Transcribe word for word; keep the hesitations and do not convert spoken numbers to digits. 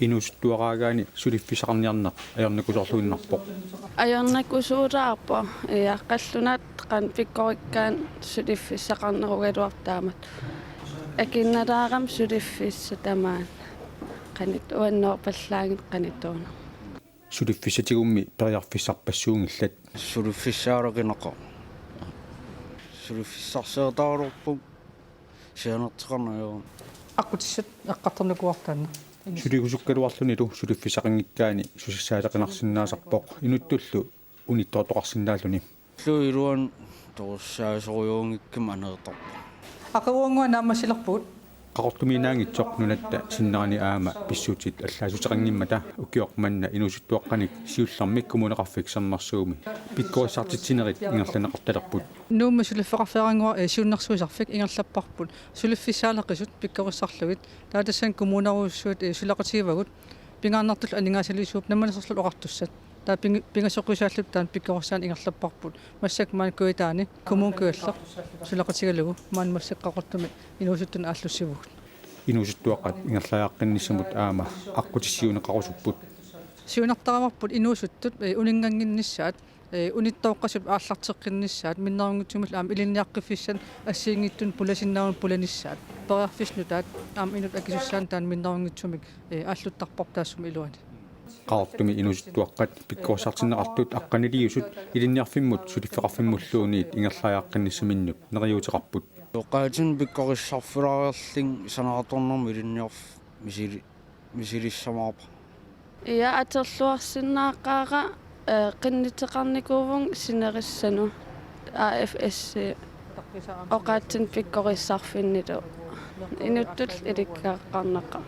Inuusuttuaraagaanni suliffissaqarniarneq ajornakusoorluinnarpoq. Ajornakusuulaarpoq, ja, qallunaat qanoq pikkorikkaanni suliffissaqarnerugaluartut taamatut. Akinnalaarami suliffissaq tamaani. Qanoq uannoorpallaanngitsoq qanoq tuuna. Suliffissatigummi periarfissarpassuunngillat. Suliffissaaleqineqarpoq. Suliffissarsiortaraluarpunga sianerteqarneq ajorami. Aqqutissat eqqartornakuartaanna. Suligusukkaluarlunilu suliffissaqanngikkaanni susassaaleqinarsinnaasarpoq inuttullu unittoortoqarsinnaalluni. Illup iluani toqussaasorujuunngikkama aneertarpoq. Aqaguannguaq naammassilerpugut. Qaqortumiinnaanngitsoq nunatta sinnerani aamma pissutsit allaassuteqanngimmata ukioq manna inuusuttuaqqanik siullermik Kommuneqarfik Sermersuumi pikkorissartitsinerit ingerlanneqartalerput. Nuummi suliffeqarfeerannguaq, eh, siunnersuisarfik ingerlapparput. Suliffissaaleqisut pikkorissarlugit. Taava tassani kommunerujussuit, eh, suleqatigivagut. Pingaarnertullu aningaasaliisuupput Namminersorlutik Oqartussat. Taava ping-, pingasoqisaallutik taanna pikkorissaaneq ingerlapparput. Massakkut maani Kujataani, Kommune Kujalleq suleqatigalugu, maani massakkut Qaqortumi inuusuttunut aallussivugut. Inuusuttuaqqat ingerlariaqqinnissamut aamma aqqutissiuunneqarusupput. Siunertaravarput inuusuttut, eh, uninngannginnissaat, eh, unittooqqasut aallarteqqinnissaat, minnerunngitsumillu aamma ilinniaqqiffissanik assigiinngitsunik pulasinnaanut pulanissaat. Periarfissat nutaat aamma inuttut akisussaannik taanna minnerunngitsumik, eh, aalluttarparput taassuma iluani. Qaqortumi inuusuttuaqqat pikkorissartinneqartut aqqaniliusut ilinniarfimmut suliffeqarfimmulluunniit ingerlariaqqinnissaminnut neriuuteqarput. Oqaatsinni pikkorissarfilaariarlunga sanaartornermik ilinniarfimmi misili-, misilissamaarpara. Ja, atorluarsinnaaqaara, eh, qinnuteqarnikuuvunga sinerissanut A F S C oqaatsinut pikkorissarfinnilu. Inuttut ilikkagaqarnaqaaq.